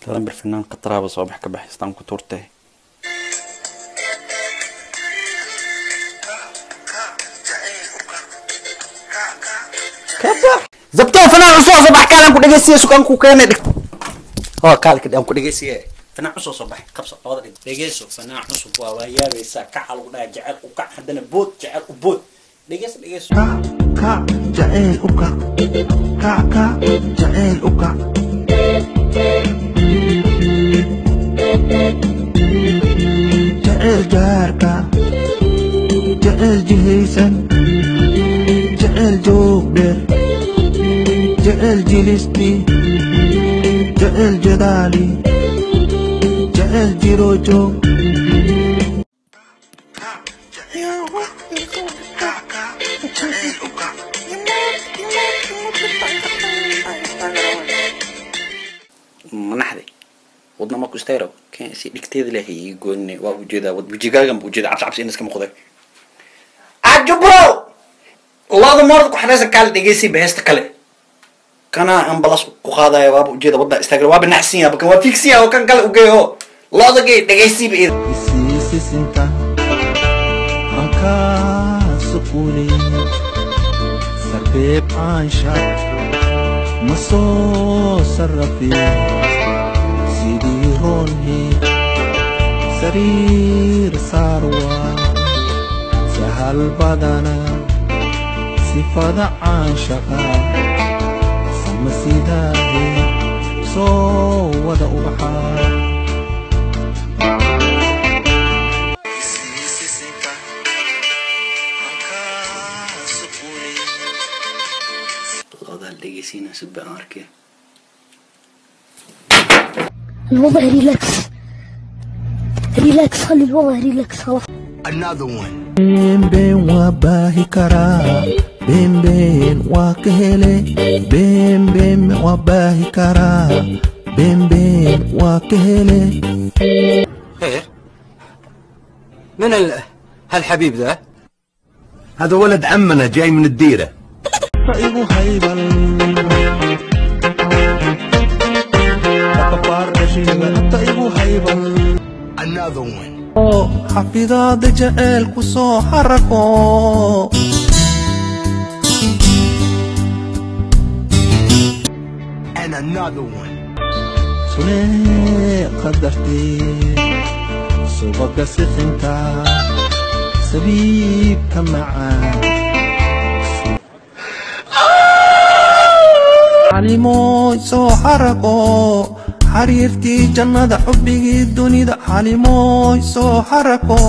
Labadan bir fanaan qataraaba soo bax ka bax istaan ku tuurtay. Kabax zabtoo fanaan cusub soo bax kaalan ku dhegeysiye sukaan ku keenay dhig. Oo kaalka aan ku dhegeysiye fanaan cusub soo bax qabso labada dhig dhegeyso fanaan cusub waa yaabaysaa kaca lagu dhaha jecel u kac haddana bood jecel u bood dhegeyso dhegeyso. Kac jacayl u kac, kac kac jacayl u kac, jacayl jaarka, jacayl jihaysan, jacayl joog dheer, jacayl jilisti, jacayl jadaali, jacayl jiro joog. Manaxday wadna ma ku istaagro kan si dhigteeda ilaahay ii goonne waa ujeedaa wad wejigaagan buu ujeedaa cabsi cabsi in iska muuqday ajubro lada moorad ku xanaysa kaale dhegeysi ba heesta kale kana ambalas ku qaadaya waaba ujeeda wadna istaagro waaba naxsan yahay bakan waa fiigsan yahay oo kan kale ugeeyo looda gey dhegeysi ba. Isiisisinta aan kaa suquulay sarbeeb caansha ma soo sarrafin sidii roonhe sariir saarwa sahal badana sifada caanshaqa sama sidaahe soo wada ubaxaa. Looda dhegeysiina sub baan arkay. الوضع ريلاكس ريلاكس، خلي الوضع ريلاكس خلاص. Another one. Been waa baahi karaa, been been waa ka hele, been been waa baahi karaa, been been waa ka hele. خير من هالحبيب ذا؟ هذا ولد عمنا جاي من الديرة. Igu haybal ta igu haybal. Another one. Oo xafidaada jaceyl ku soo xarako. And another one. Sunee qadartee subaga sixinta sabiibka macaan xalimooy soo xarako xariirtii jannada xubbigii dunida xalimooy soo xarako.